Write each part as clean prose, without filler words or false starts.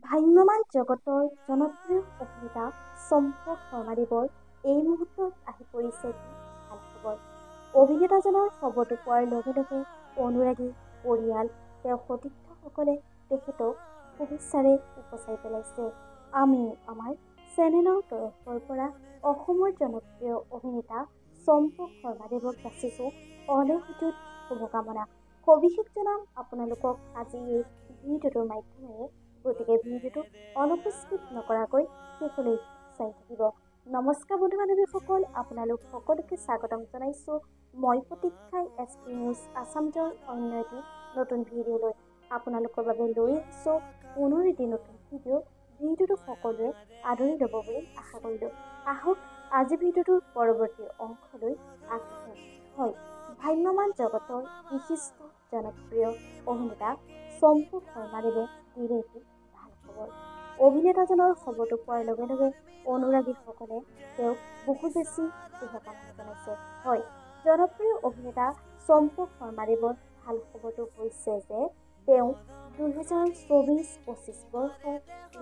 ভ্ৰাম্যমাণ জগতৰ জনপ্ৰিয় অভিনেতা চম্পক শৰ্মাদেৱৰ এই মুহূৰ্তত আহি পৰিছে এটি ভাল খবৰ। অভিনেতাজনৰ খবৰটো পোৱাৰ লগে লগে অনুৰাগী, পৰিয়াল, তেওঁৰ সতীৰ্থসকলে তেখেতক শুভেচ্ছাৰে উপচাই পেলাইছে। আমিও আমাৰ চেনেলৰ তৰফৰ পৰা অসমৰ জনপ্ৰিয় অভিনেতা চম্পক শৰ্মাদেৱক যাচিছোঁ অলেখ অযুত শুভকামনা। সবিশেষ জনাম আপোনালোকক আজি এই ভিডিঅ'টোৰ মাধ্যমেৰে। গতিকে ভিডিঅ'টো অলপো স্কিপ নকৰাকৈ শেষলৈ চাই থাকিব। নমস্কাৰ বন্ধু বান্ধৱীসকল, আপোনালোক সকলোকে স্বাগতম জনাইছোঁ মই প্ৰতীক্ষাই এছ পি নিউজ আছামজৰ অন্য এটি নতুন ভিডিঅ'লৈ। আপোনালোকৰ বাবে লৈ আহিছোঁ পুনৰ এটি নতুন ভিডিঅ'। ভিডিঅ'টো সকলোৱে আদৰি ল'ব বুলি আশা কৰিলোঁ। আহক আজি ভিডিঅ'টোৰ পৰৱৰ্তী অংশলৈ আগবাঢ়োঁ। হয়, ভ্ৰাম্যমাণ জগতৰ বিশিষ্ট জনপ্ৰিয় অভিনেতা চম্পক শৰ্মাদেৱে দিলে এটি ভাল খবৰ। অভিনেতাজনৰ খবৰটো পোৱাৰ লগে লগে অনুৰাগীসকলে তেওঁক বহুত বেছি শুভকামনা জনাইছে। হয়, জনপ্ৰিয় অভিনেতা চম্পক শৰ্মাদেৱৰ ভাল খবৰটো হৈছে যে তেওঁ 2024-25 বৰ্ষৰ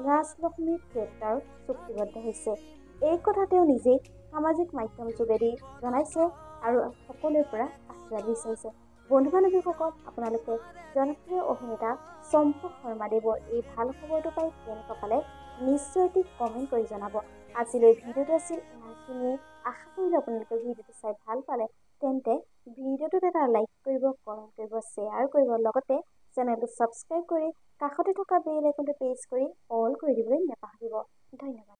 ৰাজলক্ষ্মী থিয়েটাৰত চুক্তিবদ্ধ হৈছে। এই কথা তেওঁ নিজেই সামাজিক মাধ্যম যোগেদি জনাইছে আৰু সকলোৰে পৰা আশীৰ্বাদ বিচাৰিছে। বন্ধু বান্ধৱীসকল, আপোনালোকে জনপ্ৰিয় অভিনেতা চম্পক শৰ্মাদেৱৰ এই ভাল খবৰটো পাই কেনেকুৱা পালে নিশ্চয় এটি কমেণ্ট কৰি জনাব। আজিলৈ ভিডিঅ'টো আছিল ইমানখিনিয়ে। আশা কৰিলোঁ আপোনালোকে ভিডিঅ'টো চাই ভাল পালে। তেন্তে ভিডিঅ'টোত এটা লাইক কৰিব, কমেণ্ট কৰিব, শ্বেয়াৰ কৰিব, লগতে চেনেলটো ছাবস্ক্ৰাইব কৰি কাষতে থকা বেল আইকনটো প্ৰেছ কৰি অল কৰি দিবলৈ নাপাহৰিব। ধন্যবাদ।